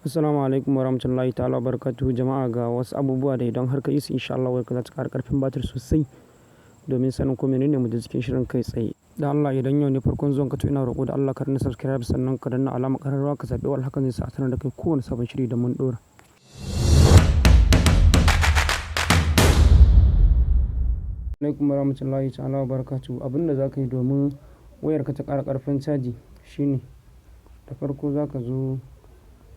Assalamu alaikum warahmatullahi ta'ala wabarakatuh. Jama'a, ga wasu abubuwa da idan har ka yi su, insha Allah wayarka za ta ƙara ƙarfin batir sosai. Domin sanin ko menene, mu je cikin shirin kai tsaye. Da Allah, idan yau ne farkon zuwan ka, to ina roƙo da Allah ka danna subscribe, sannan ka danna alamar ƙararrawa, ka zaɓi all. Hakan zai sa a sanar da kai kowane sabon shiri da mun ɗora. Alaikum warahmatullahi ta'ala wabarakatuh. Abin da za ka yi domin wayarka ta ƙara ƙarfin caji shine, da farko za ka zo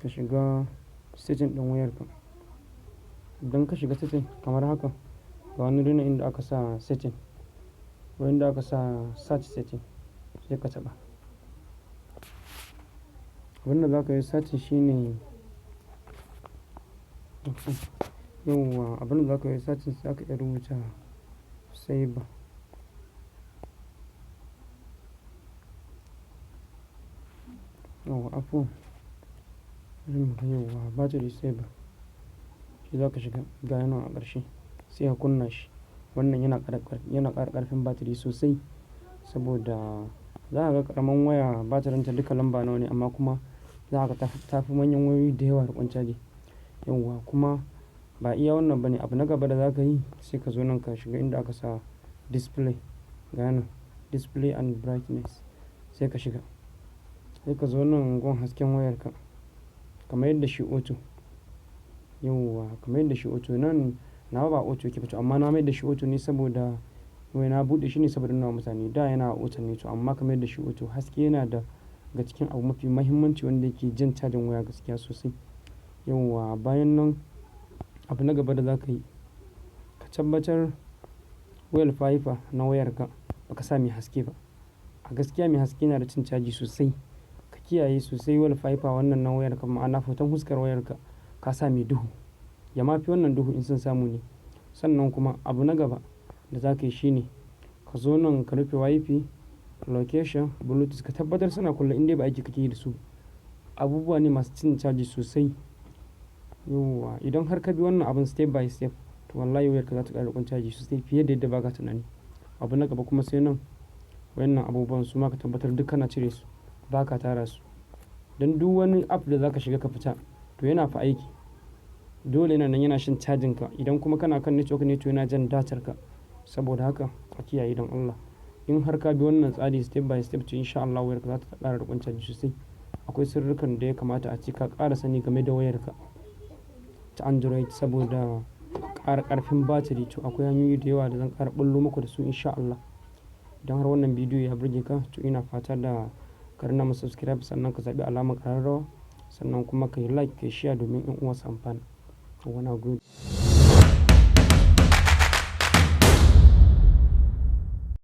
ka shiga setting ɗin wayarka. Idan ka shiga setting kamar haka, ga wani wuri nan inda aka sa setting, inda aka sa search setting, sai ka taɓa. Abin da za ka yi searching shine, yauwa, abin da za ka yi searching, za ka iya rubuta saver. Yauwa, afuwan. Yauwa, battery saver. Shi za ka shiga, ga yana a ƙarshe, sai ka kunna shi. Wannan yana ƙara ƙarfin batiri sosai, saboda za ka ga ƙaramin waya batirinta duka lamba nawa ne, amma kuma za ka ga ta fi manyan wayoyi da yawa riƙon caji. Yauwa, kuma ba iya wannan ba ne. Abu na gaba da za ka yi, sai ka zo nan ka shiga inda aka sa display. Ga yana display and brightness, sai ka shiga. Sai ka zo nan gun hasken wayarka, ka mayar da shi auto. Yauwa, ka mayar da shi auto. Nan nawa ba auto yake ba to, amma na mayar da shi auto ne saboda wai na buɗe shi ne saboda nuna wa mutane. Da yana auto ne to, amma ka mayar da shi auto. Haske yana daga cikin abu mafi muhimmanci wanda yake jan cajin waya gaskiya sosai. Yauwa, bayan nan, abu na gaba da za ka yi, ka tabbatar wallpaper na wayarka ba ka sa mai haske ba. A gaskiya mai haske yana da cin caji sosai. Ka kiyaye sosai wallpaper wannan na wayarka, ma'ana hoton fuskar wayarka, ka sa mai duhu. Ya ma fi wannan duhu in son samu ne. Sannan kuma abu na gaba da za ka yi shine ka zo nan ka rufe WiFi, location, Bluetooth, ka tabbatar suna kulle in dai ba aiki kake yi da su. Abubuwa ne masu cin caji sosai. Yauwa, idan har ka bi wannan abun step by step, to wallahi wayarka za ta ƙara riƙon caji sosai fiye da yadda ba ka tunani. Abu na gaba kuma, sai nan wayannan abubuwan su ma ka tabbatar duk kana cire su, ba ka tara su. Don duk wani app da za ka shiga ka fita, to yana fa aiki. Dole yana nan yana shan cajin ka. Idan kuma kana kan network ne, to yana jan datar ka. Saboda haka a kiyaye don Allah. In har ka bi wannan tsari step by step, to insha Allah wayarka za ta ƙara riƙon caji sosai. Akwai sirrikan da ya kamata a ce ka ƙara sani game da wayarka ta Android saboda ƙara ƙarfin batiri. To, akwai hanyoyi da yawa da zan ƙara ɓullo muku da su insha Allah. Idan har wannan bidiyo ya burge ka, to ina fata da ka danna mun subscribe, sannan ka zaɓi alamar ƙararrawa, sannan kuma ka yi like, ka yi share domin 'yan uwa su amfana. Na gode.